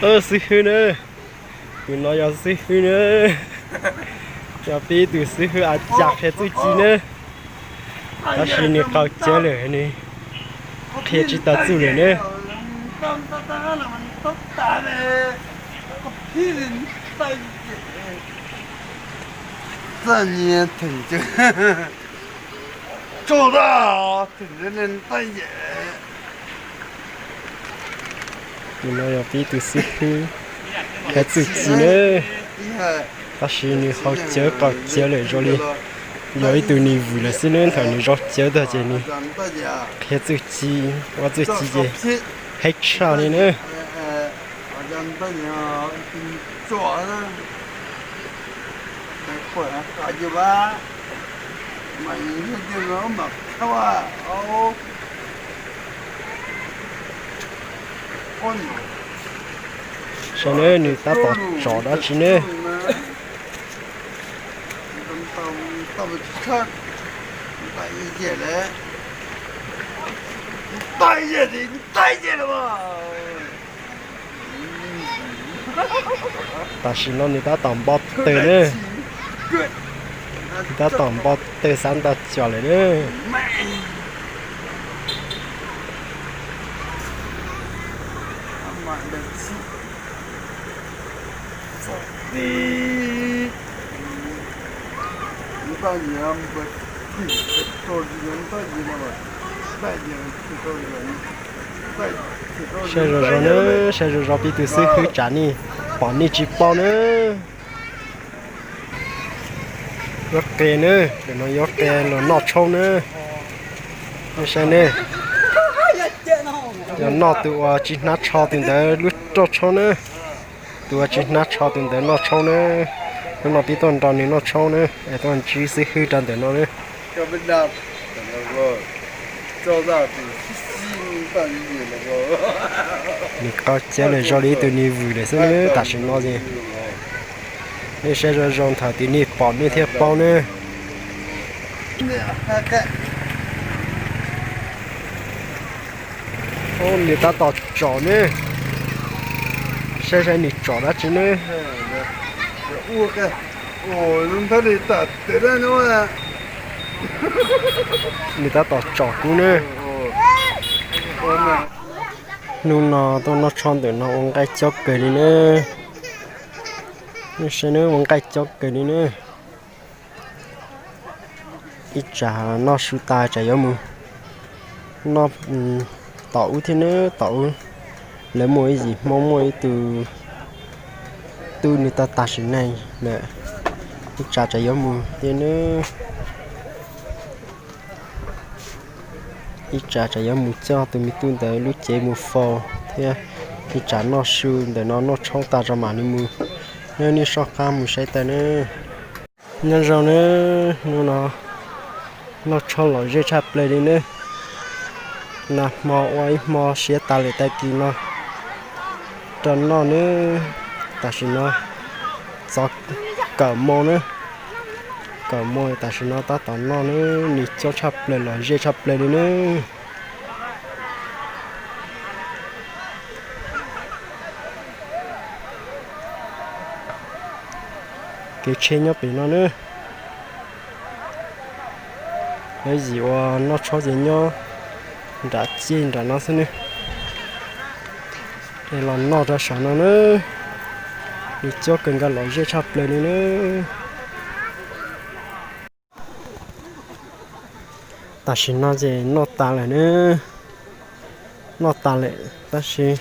Xib hwb na, tus no yog xib hwb na, yog pib tus xib hwb a cas qhia txuj ci na, tab sis nws qaug cawv lawm nws qhia tsis tau txuj lawm na. Tus no yog pib tus xib hwb qhia txuj ci na, tab sis nws haus cawv qaug cawv lawm zoo li yog ib tug niag vwm lawm xwb na. Thaum nws zoo cawv tag ces nws qhia txuj ci, ua txuj ci ces heev tshaj li na. Saib na, nws tab tom tsom dab tsi ne. Tam sim no nws tab tom npo tw na. Nws tab tom npo tw xav nta cuam lawm na. Saib zoo zoo na, saib zoo zoo pib tus xib hwb tsav nej pom nej tsis paub na. Yuav qe na, ntawm no yuav qe los noj tshoob na. Nej saib ne, yog noj tus uas tsis hnav tsho tus ntawd lub roj tshoob na. Tus uas tsis hnav tsho tus ntawd noj tshoob na. Hnub no pib tuaj nrog nws noj tshoob na, es tuaj ntsib xib hwb rau ntawm no na. Nws qaug cawv lawm zoo li ib tug niag vwm lawm xwb na, tam sim no ces nej saib zoo zoo thaum twg nej pom nej thiaj paub na. Nws tab tom tsom ne, saib saib nws tsom dab tsi ne. Nws tab tom tsom kub ne. Hnub no tuaj noj tshoob ntawm no ua nqaij cob kawg li na. Nej saib na, ua nqaij cob kawg li na. Ib tsam noj su tas tsam yuav mus noj tom ub thiab na, tom ub. Lawv muaj ib yim Hmoob muaj ib tug tub nws tau tag sim neej lawm, ib tsam tsam yuav mus thiab na. Ib tsam tsam yuav mus coj tus me tub ntawd lub cev mus faus thiab, ib tsam noj su ntawm no noj tshoob tas tso mam li mus. Nyob nej soj qab mus saib tau na. Nyob zoo na, hnub no noj tshoob lom zej tshaj plaws li na. Nag hmo ua ib hmo siav tas lawm tag kis no rau noj na. Tam sim no txog kaum moos na, kaum moos tam sim no tab tom noj na, nws cob tshaj plaws lom zej tshaj plaws li na. Kev tsheb nyob pem no na. Lawv yim uas noj tshoob ces nyob nram ciaj nram no xwb ne. Es los noj rau saum no na, nws cob kawg nkaus lom zej tshaj plaws li na. Tam sim no ces noj tas lawm na, noj tas lawm tab sis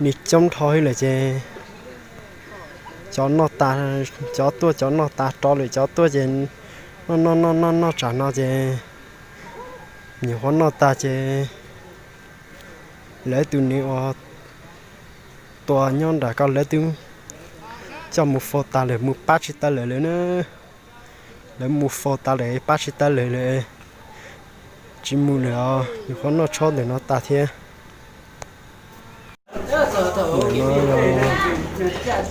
nws coob dhau hwv lawm ces cov noj tas, cov tuaj cov noj tas rov lawm, cov tuaj ces noj noj noj noj noj tsam no ces nyuam qhuav noj tas ces lawv tus nws uas tua nyob nram ko lawv twb coj mus faus tas lawm, mus pab tsis tau lawm lawm na. Lawv mus faus tas lawm pab tsis tau lawm lawm, tsis mus lawm os, nyuam qhuav noj tshoob ntawm no tas thiab.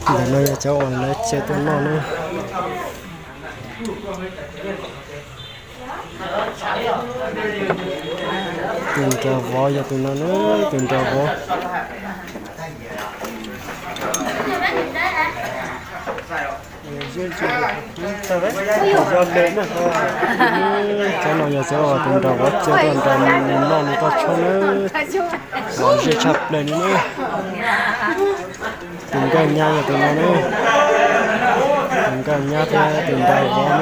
Ntawm no yog cov uas lawv caw tuaj noj na. Tus nraug vov yog tus no na, tus nraug vov. Tsob no yog tsob uas tus nraug vov txia tuaj nrog nws noj nws toj tshoob na. Los zij tshaj plaws li na. Tus nkawj nyab yog tus no na. Tus nkawj nyab thiab tus nraug vov na.